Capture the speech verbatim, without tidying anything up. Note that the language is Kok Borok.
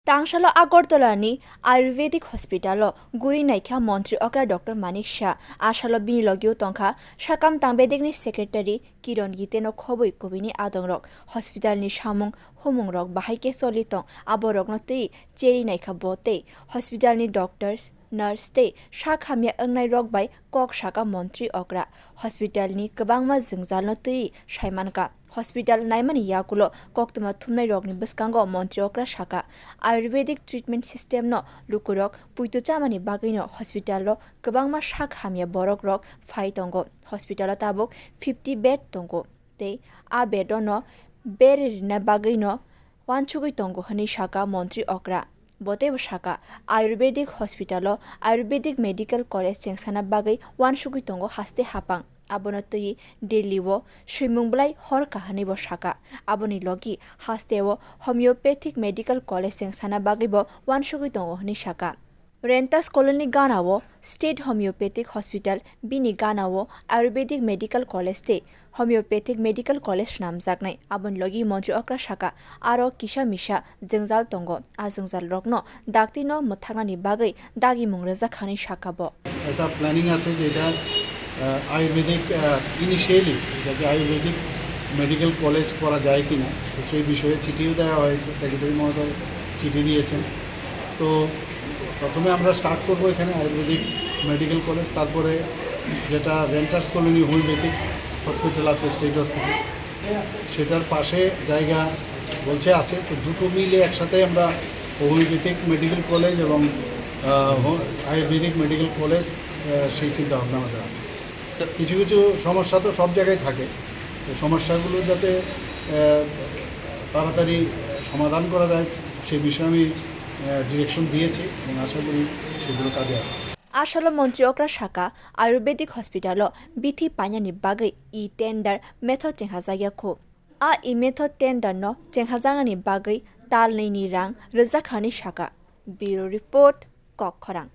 Tangsalo Agartala ni Ayurvedic Hospital o guri naikha Montri okra Doctor Manik Shah, asalo bini logio tongkha Sakam Tangbedek ni Secretary Kiron Gite no khobwi kubini adongrok. Hospital ni samung humung rok bahai khe choli tong, aborokno twi cheri naikha bo tei hospital ni doctors, nurse tei sak hamya wngnai rok bai kok saka Montri okra. Hospital ni kwbangma jwngjalno twi saimankha. Hospital naimani yagulo koktwma thumnai rokni bwskango Montri okra saka, Ayurvedic treatment system no lukurok puitu chamani bagwino hospital o kwbangma sak hamya borok rok phai tongo. Hospital o tabuk fifty bed tongo tei a bed o no beri rina bagwino uansugwi tongo hwnwi saka Montri okra. Bo teibo saka, Ayurvedic hospital o Ayurvedic Medical College chengsana bagwi uansugwi tongo haste hapang. Abono twi Delhi o swimung bwlai hor kahani bo saka. Aboni logi haste o Homeopathic Medical College chengsana bagwi bo uansugwi tongo hwnwi saka. Rentas Colony gana o State Homeopathic Hospital, bini gana o Ayurvedic Medical College tei Homeopathic Medical College swnamjaknai. Aboni logi Montri okra saka, aro kisa misa jwngjal tongo. A jwngjal rokno dakti no mwthaknani bagwi dagimung rwjak hwnwi saka bo. একটা প্ল্যানিং আছে যে এটা আহ, আয়ুর্বেদিক ইনিশিয়ালি এটাকে Ayurvedic medical college করা যায় কিনা, তো সেই বিষয়ে চিঠিও দেওয়া হয়েছে, সেক্রেটারি মহোদয় চিঠি দিয়েছেন। তো প্রথমে আমরা স্টার্ট করবো এখানে আয়ুর্বেদিক মেডিকেল কলেজ, তারপরে যেটা রেন্টার্স কলোনি হোমিওপ্যাথিক হসপিটাল আছে, স্টেট হসপিটাল, সেটার পাশে জায়গা বলছে আছে। তো দুটো মিলে একসাথে আমরা হোমিওপ্যাথিক মেডিকেল কলেজ এবং আহ, হো- আয়ুর্বেদিক মেডিকেল কলেজ আহ, সেই চিন্তা ভাবনা আমাদের আছে। তো কিছু কিছু সমস্যা তো সব জায়গায় থাকে, তো সমস্যাগুলো যাতে আহ, তাড়াতাড়ি সমাধান করা যায়, সে বিষয়ে আমি ডিরেকশন দিয়েছি এবং আশা করি সেগুলো কাজে আসবে। Asalo Montri okra saka, Ayurvedic Hospital o bithi painani bagwi e-tender method chenghajakya khu. A e-method tender no chenghajaknani bagwi talnwi ni rang rwjak hwnwi saka. Bureau Report, Kokkhorang.